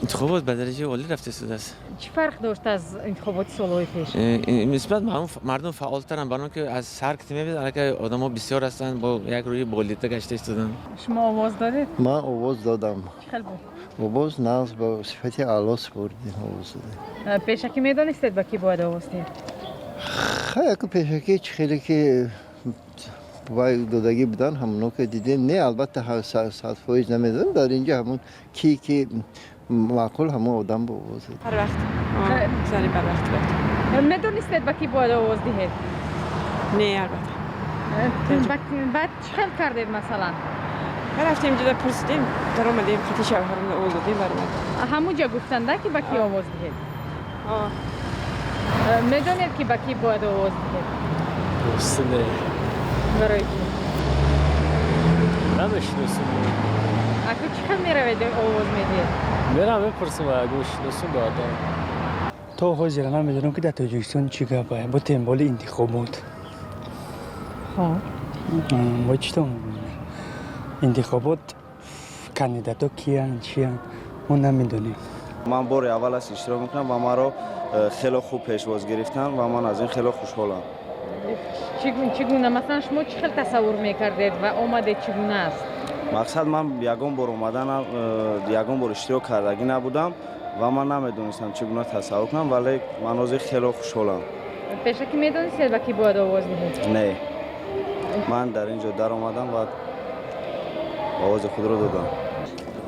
Интихобот ба дараҷаи олӣ рафта истодааст. Чӣ фарқ дошт аз интихоботи солҳои пеш? Нисбат мардум фаъолтаранд, барои он ки аз сар ки мебинед, аллакай одамо бисёр ҳастанд, бо як рӯи болида гашта истоданд. Шумо овоз додед? Ман овоз додам. Чӣ хел буд? Овоз нағз, ба сифати аъло супурдем, овоз додем. Пешакӣ медонистед, ба кӣ бояд овоз диҳед? Хай, яку пешакӣ чӣ хеле ки вай додагӣ будан, ҳамоно ки дидем. Не, албатта, 100% намедонам. Дар инҷа ҳамон ки маъқул, ҳамон одам ба овоз додем. Ҳар вақт зани барвақт буд. Медонистед, ба кӣ бояд овоз диҳед? Не, албатта. Баъд чӣ хел кардед, масалан? Рафтем, ҷуда пурсидем, даромадем, хати шавҳарам овоз додем, баромадем. Ҳамун ҷо гуфтанда, ки ба кӣ овоз диҳед? Медонед, ки ба кӣ бояд овоз диҳед? Рости, не. Барои чӣ? Намешиносум. Аку чӣ хел меравед, овоз медиҳед? Мерам, мепурсам, агар шиносум ба одам. То ҳозира намедонам, ки дар Тоҷикистон чӣ гапа бо темболи интихобот. Бо чӣ то интихобот, кандидатҳо киянд, чиянд, мо намедонем. Ман бори аввал аст иштирок мекунам ва маро хеле хуб пешвоз гирифтанд ва ман аз ин хеле хушҳолам. Чӣ гуна, масалан, шумо чӣ хел тасаввур мекардед ва омадед, чӣ гуна аст? Мақсад, ман ягон бор омадан, ягон бор иштирок кардагӣ набудам ва ман намедонистам, чӣ гуна тасаввур кунам, вале ман ҳозир хеле хушҳолам. Пешакӣ медонистед, ба кӣ бояд овоз диҳед? Не, ман дар ин ҷо даромадам ва овози худро додам.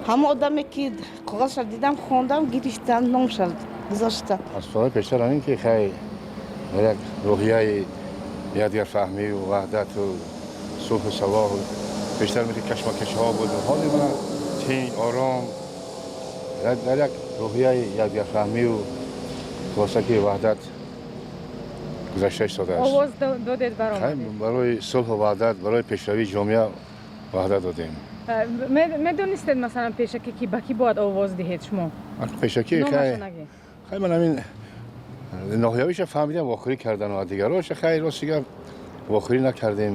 Ҳамон одаме ки коғазша дидам, хондам, гирифтам, номша гузоштам. Аз солҳои пештар ҳамин ки хай як рӯҳияи якдигарфаҳмию ваҳдату сулҳу салоҳу пештар мисли кашмакашҳо буд, ҳоли мана тинҷ, ором, дар як рӯҳияи якдигарфаҳмию хулоса ки ваҳдат гузашта истодааст. Овоз додед, баромадед? Барои сулҳу ваҳдат, барои пешравии ҷомеа ваҳдат додем. Медонистед, масалан, пешакӣ, ки ба кӣ бояд овоз диҳед шумо? Пешакӣ хай ман ҳамин ноҳиявиша фаҳмидам, вохӯрӣ кардану дигароша хай, рости гап, вохӯрӣ накардем.